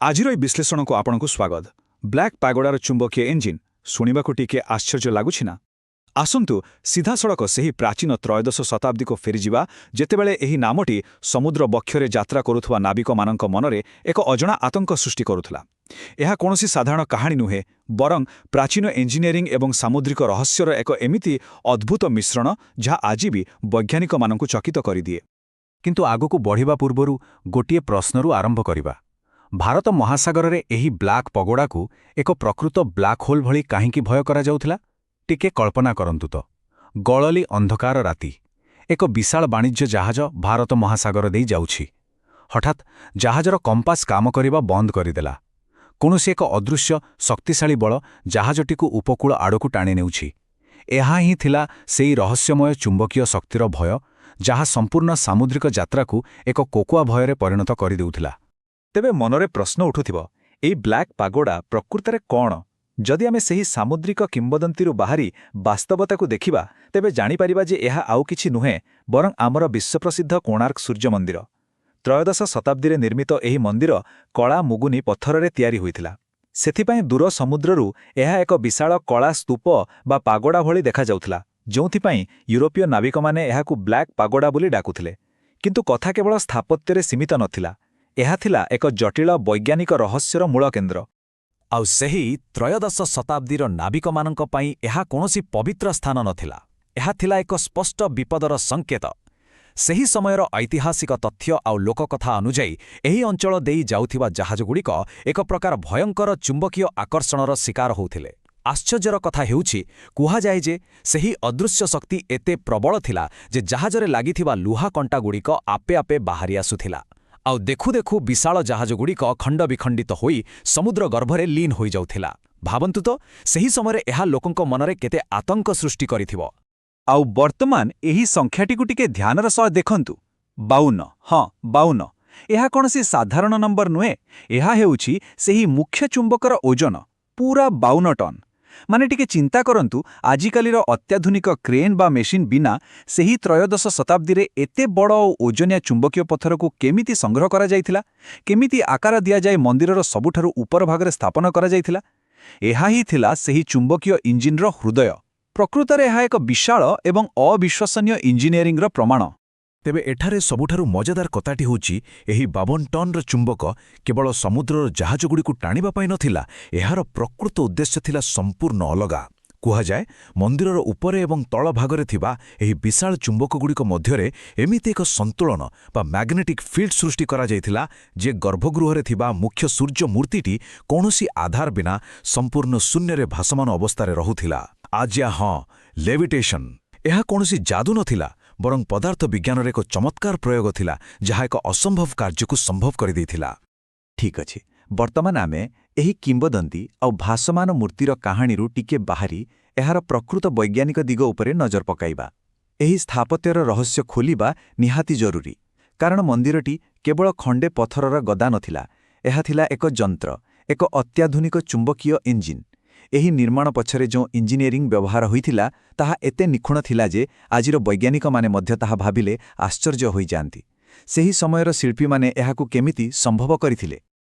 ଆଜିର ଏହି ବିଶ୍ଳେଷଣକୁ ଆପଣଙ୍କୁ ସ୍ୱାଗତ। ବ୍ଲାକ୍ ପାଗୋଡାର ଚୁମ୍ବକୀୟ ଇଞ୍ଜିନ୍ ଶୁଣିବାକୁ ଟିକେ ଆଶ୍ଚର୍ଯ୍ୟ ଲାଗୁଛି ନା? ଆସନ୍ତୁ ସିଧାସଳଖ ସେହି ପ୍ରାଚୀନ ତ୍ରୟୋଦଶ ଶତାବ୍ଦୀକୁ ଫେରିଯିବା, ଯେତେବେଳେ ଏହି ନାମଟି ସମୁଦ୍ର ବକ୍ଷରେ ଯାତ୍ରା କରୁଥିବା ନାବିକମାନଙ୍କ ମନରେ ଏକ ଅଜଣା ଆତଙ୍କ ସୃଷ୍ଟି କରୁଥିଲା। ଏହା କୌଣସି ସାଧାରଣ କାହାଣୀ ନୁହେଁ, ବରଂ ପ୍ରାଚୀନ ଇଞ୍ଜିନିୟରିଂ ଏବଂ ସାମୁଦ୍ରିକ ରହସ୍ୟର ଏକ ଏମିତି ଅଦ୍ଭୁତ ମିଶ୍ରଣ, ଯାହା ଆଜି ବି ବୈଜ୍ଞାନିକମାନଙ୍କୁ ଚକିତ କରିଦିଏ। କିନ୍ତୁ ଆଗକୁ ବଢ଼ିବା ପୂର୍ବରୁ ଗୋଟିଏ ପ୍ରଶ୍ନରୁ ଆରମ୍ଭ କରିବା। ଭାରତ ମହାସାଗରରେ ଏହି ବ୍ଲାକ୍ ପଗୋଡ଼ାକୁ ଏକ ପ୍ରକୃତ ବ୍ଲାକ୍ ହୋଲ୍ ଭଳି କାହିଁକି ଭୟ କରାଯାଉଥିଲା? ଟିକେ କଳ୍ପନା କରନ୍ତୁ ତ। ଗଳଲି ଅନ୍ଧକାର ରାତି। ଏକ ବିଶାଳ ବାଣିଜ୍ୟ ଜାହାଜ ଭାରତ ମହାସାଗର ଦେଇ ଯାଉଛି। ହଠାତ୍ ଜାହାଜର କମ୍ପାସ କାମ କରିବା ବନ୍ଦ କରିଦେଲା। କୌଣସି ଏକ ଅଦୃଶ୍ୟ ଶକ୍ତିଶାଳୀ ବଳ ଜାହାଜଟିକୁ ଉପକୂଳ ଆଡ଼କୁ ଟାଣି ନେଉଛି। ଏହା ହିଁ ଥିଲା ସେଇ ରହସ୍ୟମୟ ଚୁମ୍ବକୀୟ ଶକ୍ତିର ଭୟ, ଯାହା ସମ୍ପୂର୍ଣ୍ଣ ସାମୁଦ୍ରିକ ଯାତ୍ରାକୁ ଏକ କୋକୁଆ ଭୟରେ ପରିଣତ କରିଦେଉଥିଲା। ତେବେ ମନରେ ପ୍ରଶ୍ନ ଉଠୁଥିବ, ଏଇ ବ୍ଲାକ୍ ପାଗୋଡା ପ୍ରକୃତରେ କ'ଣ? ଯଦି ଆମେ ସେହି ସାମୁଦ୍ରିକ କିମ୍ବଦନ୍ତୀରୁ ବାହାରି ବାସ୍ତବତାକୁ ଦେଖିବା, ତେବେ ଜାଣିପାରିବା ଯେ ଏହା ଆଉ କିଛି ନୁହେଁ, ବରଂ ଆମର ବିଶ୍ୱପ୍ରସିଦ୍ଧ କୋଣାର୍କ ସୂର୍ଯ୍ୟ ମନ୍ଦିର। ତ୍ରୟୋଦଶ ଶତାବ୍ଦୀରେ ନିର୍ମିତ ଏହି ମନ୍ଦିର କଳା ମୁଗୁନି ପଥରରେ ତିଆରି ହୋଇଥିଲା। ସେଥିପାଇଁ ଦୂର ସମୁଦ୍ରରୁ ଏହା ଏକ ବିଶାଳ କଳା ସ୍ତୂପ ବା ପାଗୋଡା ଭଳି ଦେଖାଯାଉଥିଲା, ଯେଉଁଥିପାଇଁ ୟୁରୋପୀୟ ନାବିକମାନେ ଏହାକୁ ବ୍ଲାକ୍ ପାଗୋଡା ବୋଲି ଡାକୁଥିଲେ। କିନ୍ତୁ କଥା କେବଳ ସ୍ଥାପତ୍ୟରେ ସୀମିତ ନଥିଲା। ଏହା ଥିଲା ଏକ ଜଟିଳ ବୈଜ୍ଞାନିକ ରହସ୍ୟର ମୂଳ କେନ୍ଦ୍ର। ଆଉ ସେହି ତ୍ରୟୋଦଶ ଶତାବ୍ଦୀର ନାବିକମାନଙ୍କ ପାଇଁ ଏହା କୌଣସି ପବିତ୍ର ସ୍ଥାନ ନଥିଲା। ଏହା ଥିଲା ଏକ ସ୍ପଷ୍ଟ ବିପଦର ସଂକେତ। ସେହି ସମୟର ଐତିହାସିକ ତଥ୍ୟ ଆଉ ଲୋକକଥା ଅନୁଯାୟୀ, ଏହି ଅଞ୍ଚଳ ଦେଇ ଯାଉଥିବା ଜାହାଜଗୁଡ଼ିକ ଏକ ପ୍ରକାର ଭୟଙ୍କର ଚୁମ୍ବକୀୟ ଆକର୍ଷଣର ଶିକାର ହେଉଥିଲେ। ଆଶ୍ଚର୍ଯ୍ୟର କଥା ହେଉଛି, କୁହାଯାଏ ଯେ ସେହି ଅଦୃଶ୍ୟ ଶକ୍ତି ଏତେ ପ୍ରବଳ ଥିଲା ଯେ ଜାହାଜରେ ଲାଗିଥିବା ଲୁହା କଣ୍ଟାଗୁଡ଼ିକ ଆପେ ଆପେ ବାହାରି ଆସୁଥିଲା। ଆଉ ଦେଖୁ ଦେଖୁ ବିଶାଳ ଜାହାଜଗୁଡ଼ିକ ଖଣ୍ଡବିଖଣ୍ଡିତ ହୋଇ ସମୁଦ୍ର ଗର୍ଭରେ ଲୀନ ହୋଇଯାଉଥିଲା। ଭାବନ୍ତୁ ତ, ସେହି ସମୟରେ ଏହା ଲୋକଙ୍କ ମନରେ କେତେ ଆତଙ୍କ ସୃଷ୍ଟି କରିଥିବ। ଆଉ ବର୍ତ୍ତମାନ ଏହି ସଂଖ୍ୟାଟିକୁ ଟିକେ ଧ୍ୟାନର ସହ ଦେଖନ୍ତୁ। 52। ହଁ, 52। ଏହା କୌଣସି ସାଧାରଣ ନମ୍ବର ନୁହେଁ। ଏହା ହେଉଛି ସେହି ମୁଖ୍ୟ ଚୁମ୍ବକର ଓଜନ, ପୁରା 52 ଟନ୍। ମାନେ ଟିକେ ଚିନ୍ତା କରନ୍ତୁ, ଆଜିକାଲିର ଅତ୍ୟାଧୁନିକ କ୍ରେନ୍ ବା ମେସିନ୍ ବିନା ସେହି ତ୍ରୟୋଦଶ ଶତାବ୍ଦୀରେ ଏତେ ବଡ଼ ଓ ଓଜନିଆ ଚୁମ୍ବକୀୟ ପଥରକୁ କେମିତି ସଂଗ୍ରହ କରାଯାଇଥିଲା? କେମିତି ଆକାର ଦିଆଯାଇ ମନ୍ଦିରର ସବୁଠାରୁ ଉପର ଭାଗରେ ସ୍ଥାପନ କରାଯାଇଥିଲା? ଏହା ହିଁ ଥିଲା ସେହି ଚୁମ୍ବକୀୟ ଇଞ୍ଜିନ୍ର ହୃଦୟ। ପ୍ରକୃତରେ ଏହା ଏକ ବିଶାଳ ଏବଂ ଅବିଶ୍ୱସନୀୟ ଇଞ୍ଜିନିୟରିଂର ପ୍ରମାଣ। ତେବେ ଏଠାରେ ସବୁଠାରୁ ମଜାଦାର କଥାଟି ହେଉଛି, ଏହି 52 ଟନ୍ର ଚୁମ୍ବକ କେବଳ ସମୁଦ୍ରର ଜାହାଜଗୁଡ଼ିକୁ ଟାଣିବା ପାଇଁ ନଥିଲା। ଏହାର ପ୍ରକୃତ ଉଦ୍ଦେଶ୍ୟ ଥିଲା ସମ୍ପୂର୍ଣ୍ଣ ଅଲଗା। କୁହାଯାଏ, ମନ୍ଦିରର ଉପରେ ଏବଂ ତଳ ଭାଗରେ ଥିବା ଏହି ବିଶାଳ ଚୁମ୍ବକଗୁଡ଼ିକ ମଧ୍ୟରେ ଏମିତି ଏକ ସନ୍ତୁଳନ ବା ମ୍ୟାଗ୍ନେଟିକ୍ ଫିଲ୍ଡ ସୃଷ୍ଟି କରାଯାଇଥିଲା ଯେ ଗର୍ଭଗୃହରେ ଥିବା ମୁଖ୍ୟ ସୂର୍ଯ୍ୟ ମୂର୍ତ୍ତିଟି କୌଣସି ଆଧାର ବିନା ସମ୍ପୂର୍ଣ୍ଣ ଶୂନ୍ୟରେ ଭାସମାନ ଅବସ୍ଥାରେ ରହୁଥିଲା। ଆଜ୍ଞା ହଁ, ଲେଭିଟେସନ୍। ଏହା କୌଣସି ଯାଦୁ ନଥିଲା, ବରଂ ପଦାର୍ଥ ବିଜ୍ଞାନର ଏକ ଚମତ୍କାର ପ୍ରୟୋଗ ଥିଲା, ଯାହା ଏକ ଅସମ୍ଭବ କାର୍ଯ୍ୟକୁ ସମ୍ଭବ କରିଦେଇଥିଲା। ଠିକ୍ ଅଛି, ବର୍ତ୍ତମାନ ଆମେ ଏହି କିମ୍ବଦନ୍ତୀ ଆଉ ଭାସମାନ ମୂର୍ତ୍ତିର କାହାଣୀରୁ ଟିକେ ବାହାରି ଏହାର ପ୍ରକୃତ ବୈଜ୍ଞାନିକ ଦିଗ ଉପରେ ନଜର ପକାଇବା। ଏହି ସ୍ଥାପତ୍ୟର ରହସ୍ୟ ଖୋଲିବା ନିହାତି ଜରୁରୀ, କାରଣ ମନ୍ଦିରଟି କେବଳ ଖଣ୍ଡେ ପଥରର ଗଦା ନଥିଲା। ଏହା ଥିଲା ଏକ ଯନ୍ତ୍ର, ଏକ ଅତ୍ୟାଧୁନିକ ଚୁମ୍ବକୀୟ ଇଞ୍ଜିନ୍। ଏହି ନିର୍ମାଣ ପଛରେ ଯେଉଁ ଇଞ୍ଜିନିୟରିଂ ବ୍ୟବହାର ହୋଇଥିଲା, ତାହା ଏତେ ନିଖୁଣ ଥିଲା ଯେ ଆଜିର ବୈଜ୍ଞାନିକମାନେ ମଧ୍ୟ ତାହା ଭାବିଲେ ଆଶ୍ଚର୍ଯ୍ୟ ହୋଇଯାଆନ୍ତି। ସେହି ସମୟର ଶିଳ୍ପୀମାନେ ଏହାକୁ କେମିତି ସମ୍ଭବ କରିଥିଲେ?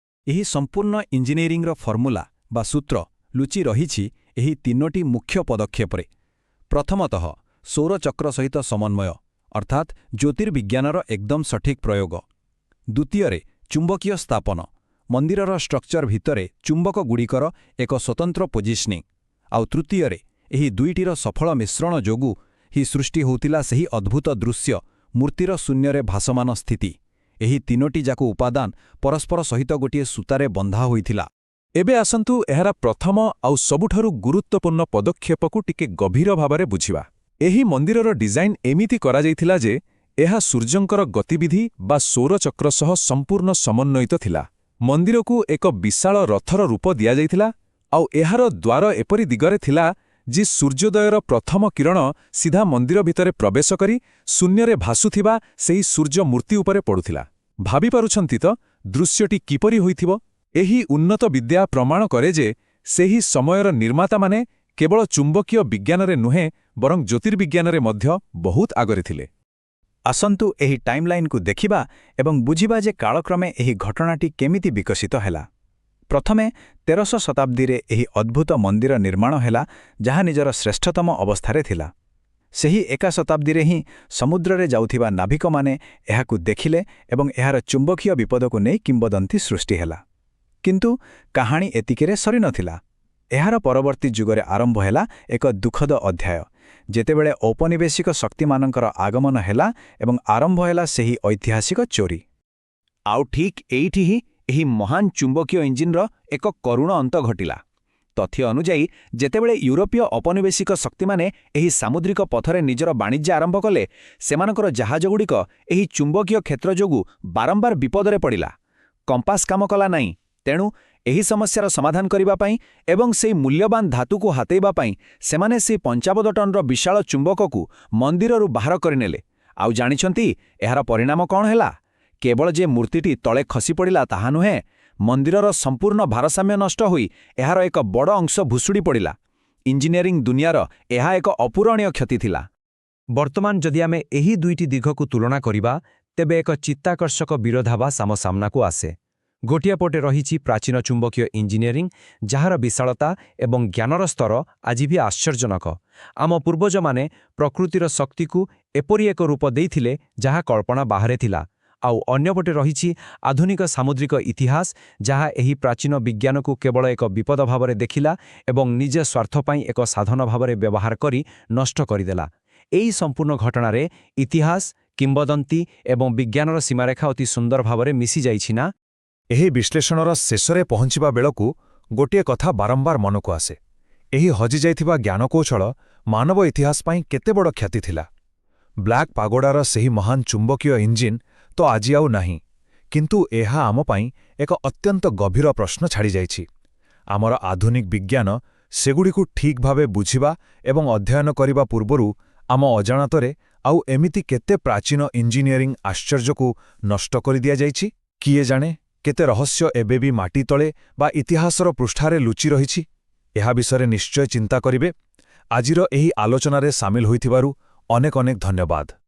ଏହି ସମ୍ପୂର୍ଣ୍ଣ ଇଞ୍ଜିନିୟରିଂର ଫର୍ମୁଲା ବା ସୂତ୍ର ଲୁଚି ରହିଛି ଏହି ତିନୋଟି ମୁଖ୍ୟ ପଦକ୍ଷେପରେ। ପ୍ରଥମତଃ, ସୌରଚକ୍ର ସହିତ ସମନ୍ୱୟ, ଅର୍ଥାତ୍ ଜ୍ୟୋତିର୍ବିଜ୍ଞାନର ଏକଦମ ସଠିକ୍ ପ୍ରୟୋଗ। ଦ୍ୱିତୀୟରେ, ଚୁମ୍ବକୀୟ ସ୍ଥାପନ, ମନ୍ଦିରର ଷ୍ଟ୍ରକ୍ଚର ଭିତରେ ଚୁମ୍ବକଗୁଡ଼ିକର ଏକ ସ୍ୱତନ୍ତ୍ର ପୋଜିସନିଂ। ଆଉ ତୃତୀୟରେ, ଏହି ଦୁଇଟିର ସଫଳ ମିଶ୍ରଣ ଯୋଗୁଁ ହିଁ ସୃଷ୍ଟି ହେଉଥିଲା ସେହି ଅଦ୍ଭୁତ ଦୃଶ୍ୟ, ମୂର୍ତ୍ତିର ଶୂନ୍ୟରେ ଭାସମାନ ସ୍ଥିତି। ଏହି ତିନୋଟି ଯାକ ଉପାଦାନ ପରସ୍ପର ସହିତ ଗୋଟିଏ ସୂତାରେ ବନ୍ଧା ହୋଇଥିଲା। ଏବେ ଆସନ୍ତୁ ଏହାର ପ୍ରଥମ ଆଉ ସବୁଠାରୁ ଗୁରୁତ୍ୱପୂର୍ଣ୍ଣ ପଦକ୍ଷେପକୁ ଟିକେ ଗଭୀର ଭାବରେ ବୁଝିବା। ଏହି ମନ୍ଦିରର ଡିଜାଇନ୍ ଏମିତି କରାଯାଇଥିଲା ଯେ ଏହା ସୂର୍ଯ୍ୟଙ୍କର ଗତିବିଧି ବା ସୌରଚକ୍ର ସହ ସମ୍ପୂର୍ଣ୍ଣ ସମନ୍ୱିତ ଥିଲା। ମନ୍ଦିରକୁ ଏକ ବିଶାଳ ରଥର ରୂପ ଦିଆଯାଇଥିଲା, ଆଉ ଏହାର ଦ୍ୱାର ଏପରି ଦିଗରେ ଥିଲା ଯେ ସୂର୍ଯ୍ୟୋଦୟର ପ୍ରଥମ କିରଣ ସିଧା ମନ୍ଦିର ଭିତରେ ପ୍ରବେଶ କରି ଶୂନ୍ୟରେ ଭାସୁଥିବା ସେହି ସୂର୍ଯ୍ୟ ମୂର୍ତ୍ତି ଉପରେ ପଡ଼ୁଥିଲା। ଭାବିପାରୁଛନ୍ତି ତ ଦୃଶ୍ୟଟି କିପରି ହୋଇଥିବ? ଏହି ଉନ୍ନତ ବିଦ୍ୟା ପ୍ରମାଣ କରେ ଯେ ସେହି ସମୟର ନିର୍ମାତାମାନେ କେବଳ ଚୁମ୍ବକୀୟ ବିଜ୍ଞାନରେ ନୁହେଁ, ବରଂ ଜ୍ୟୋତିର୍ବିଜ୍ଞାନରେ ମଧ୍ୟ ବହୁତ ଆଗରେ ଥିଲେ। ଆସନ୍ତୁ ଏହି ଟାଇମ୍ଲାଇନ୍କୁ ଦେଖିବା ଏବଂ ବୁଝିବା ଯେ କାଳକ୍ରମେ ଏହି ଘଟଣାଟି କେମିତି ବିକଶିତ ହେଲା। ପ୍ରଥମେ 13ଶ ଶତାବ୍ଦୀରେ ଏହି ଅଦ୍ଭୁତ ମନ୍ଦିର ନିର୍ମାଣ ହେଲା, ଯାହା ନିଜର ଶ୍ରେଷ୍ଠତମ ଅବସ୍ଥାରେ ଥିଲା। ସେହି ଏକା ଶତାବ୍ଦୀରେ ହିଁ ସମୁଦ୍ରରେ ଯାଉଥିବା ନାବିକମାନେ ଏହାକୁ ଦେଖିଲେ ଏବଂ ଏହାର ଚୁମ୍ବକୀୟ ବିପଦକୁ ନେଇ କିମ୍ବଦନ୍ତୀ ସୃଷ୍ଟି ହେଲା। କିନ୍ତୁ କାହାଣୀ ଏତିକିରେ ସରିନଥିଲା। ଏହାର ପରବର୍ତ୍ତୀ ଯୁଗରେ ଆରମ୍ଭ ହେଲା ଏକ ଦୁଃଖଦ ଅଧ୍ୟାୟ, ଯେତେବେଳେ ଔପନିବେଶିକ ଶକ୍ତିମାନଙ୍କର ଆଗମନ ହେଲା ଏବଂ ଆରମ୍ଭ ହେଲା ସେହି ଐତିହାସିକ ଚୋରି। ଆଉ ଠିକ୍ ଏଇଠି ହିଁ ଏହି ମହାନ ଚୁମ୍ବକୀୟ ଇଞ୍ଜିନ୍ର ଏକ କରୁଣ ଅନ୍ତ ଘଟିଲା। ତଥ୍ୟ ଅନୁଯାୟୀ, ଯେତେବେଳେ ୟୁରୋପୀୟ ଔପନିବେଶିକ ଶକ୍ତିମାନେ ଏହି ସାମୁଦ୍ରିକ ପଥରେ ନିଜର ବାଣିଜ୍ୟ ଆରମ୍ଭ କଲେ, ସେମାନଙ୍କର ଜାହାଜଗୁଡ଼ିକ ଏହି ଚୁମ୍ବକୀୟ କ୍ଷେତ୍ର ଯୋଗୁଁ ବାରମ୍ବାର ବିପଦରେ ପଡ଼ିଲା। କମ୍ପାସ କାମ କଲା ନାହିଁ। ତେଣୁ ଏହି ସମସ୍ୟାର ସମାଧାନ କରିବା ପାଇଁ ଏବଂ ସେହି ମୂଲ୍ୟବାନ ଧାତୁକୁ ହାତେଇବା ପାଇଁ ସେମାନେ ସେହି 55 ଟନ୍ର ବିଶାଳ ଚୁମ୍ବକକୁ ମନ୍ଦିରରୁ ବାହାର କରିନେଲେ। ଆଉ ଜାଣିଛନ୍ତି ଏହାର ପରିଣାମ କ'ଣ ହେଲା? କେବଳ ଯେ ମୂର୍ତ୍ତିଟି ତଳେ ଖସିପଡ଼ିଲା ତାହା ନୁହେଁ, ମନ୍ଦିରର ସମ୍ପୂର୍ଣ୍ଣ ଭାରସାମ୍ୟ ନଷ୍ଟ ହୋଇ ଏହାର ଏକ ବଡ଼ ଅଂଶ ଭୁଶୁଡ଼ି ପଡ଼ିଲା। ଇଞ୍ଜିନିୟରିଂ ଦୁନିଆର ଏହା ଏକ ଅପୂରଣୀୟ କ୍ଷତି ଥିଲା। ବର୍ତ୍ତମାନ ଯଦି ଆମେ ଏହି ଦୁଇଟି ଦିଗକୁ ତୁଳନା କରିବା, ତେବେ ଏକ ଚିତ୍ତାକର୍ଷକ ବିରୋଧାଭାସ ଆମ ସାମ୍ନାକୁ ଆସେ। ଗୋଟିଏ ପଟେ ରହିଛି ପ୍ରାଚୀନ ଚୁମ୍ବକୀୟ ଇଞ୍ଜିନିୟରିଂ, ଯାହାର ବିଶାଳତା ଏବଂ ଜ୍ଞାନର ସ୍ତର ଆଜି ବି ଆଶ୍ଚର୍ଯ୍ୟଜନକ। ଆମ ପୂର୍ବଜମାନେ ପ୍ରକୃତିର ଶକ୍ତିକୁ ଏପରି ଏକ ରୂପ ଦେଇଥିଲେ, ଯାହା କଳ୍ପନା ବାହାରେ ଥିଲା। ଆଉ ଅନ୍ୟପଟେ ରହିଛି ଆଧୁନିକ ସାମୁଦ୍ରିକ ଇତିହାସ, ଯାହା ଏହି ପ୍ରାଚୀନ ବିଜ୍ଞାନକୁ କେବଳ ଏକ ବିପଦ ଭାବରେ ଦେଖିଲା ଏବଂ ନିଜ ସ୍ୱାର୍ଥ ପାଇଁ ଏକ ସାଧନ ଭାବରେ ବ୍ୟବହାର କରି ନଷ୍ଟ କରିଦେଲା। ଏହି ସମ୍ପୂର୍ଣ୍ଣ ଘଟଣାରେ ଇତିହାସ, କିମ୍ବଦନ୍ତୀ ଏବଂ ବିଜ୍ଞାନର ସୀମାରେଖା ଅତି ସୁନ୍ଦର ଭାବରେ ମିଶିଯାଇଛି, ନା? ଏହି ବିଶ୍ଳେଷଣର ଶେଷରେ ପହଞ୍ଚିବା ବେଳକୁ ଗୋଟିଏ କଥା ବାରମ୍ବାର ମନକୁ ଆସେ। ଏହି ହଜିଯାଇଥିବା ଜ୍ଞାନକୌଶଳ ମାନବ ଇତିହାସ ପାଇଁ କେତେ ବଡ଼ କ୍ଷତି ଥିଲା! ବ୍ଲାକ୍ ପାଗୋଡ଼ାର ସେହି ମହାନ ଚୁମ୍ବକୀୟ ଇଞ୍ଜିନ୍ ତ ଆଜି ଆଉ ନାହିଁ, କିନ୍ତୁ ଏହା ଆମ ପାଇଁ ଏକ ଅତ୍ୟନ୍ତ ଗଭୀର ପ୍ରଶ୍ନ ଛାଡ଼ିଯାଇଛି। ଆମର ଆଧୁନିକ ବିଜ୍ଞାନ ସେଗୁଡ଼ିକୁ ଠିକ୍ ଭାବେ ବୁଝିବା ଏବଂ ଅଧ୍ୟୟନ କରିବା ପୂର୍ବରୁ ଆମ ଅଜାଣତରେ ଆଉ ଏମିତି କେତେ ପ୍ରାଚୀନ ଇଞ୍ଜିନିୟରିଂ ଆଶ୍ଚର୍ଯ୍ୟକୁ ନଷ୍ଟ କରିଦିଆଯାଇଛି? କିଏ ଜାଣେ କେତେ ରହସ୍ୟ ଏବେ ବି ମାଟି ତଳେ ବା ଇତିହାସର ପୃଷ୍ଠାରେ ଲୁଚି ରହିଛି। ଏହା ବିଷୟରେ ନିଶ୍ଚୟ ଚିନ୍ତା କରିବେ। ଆଜିର ଏହି ଆଲୋଚନାରେ ସାମିଲ ହୋଇଥିବାରୁ ଅନେକ ଅନେକ ଧନ୍ୟବାଦ।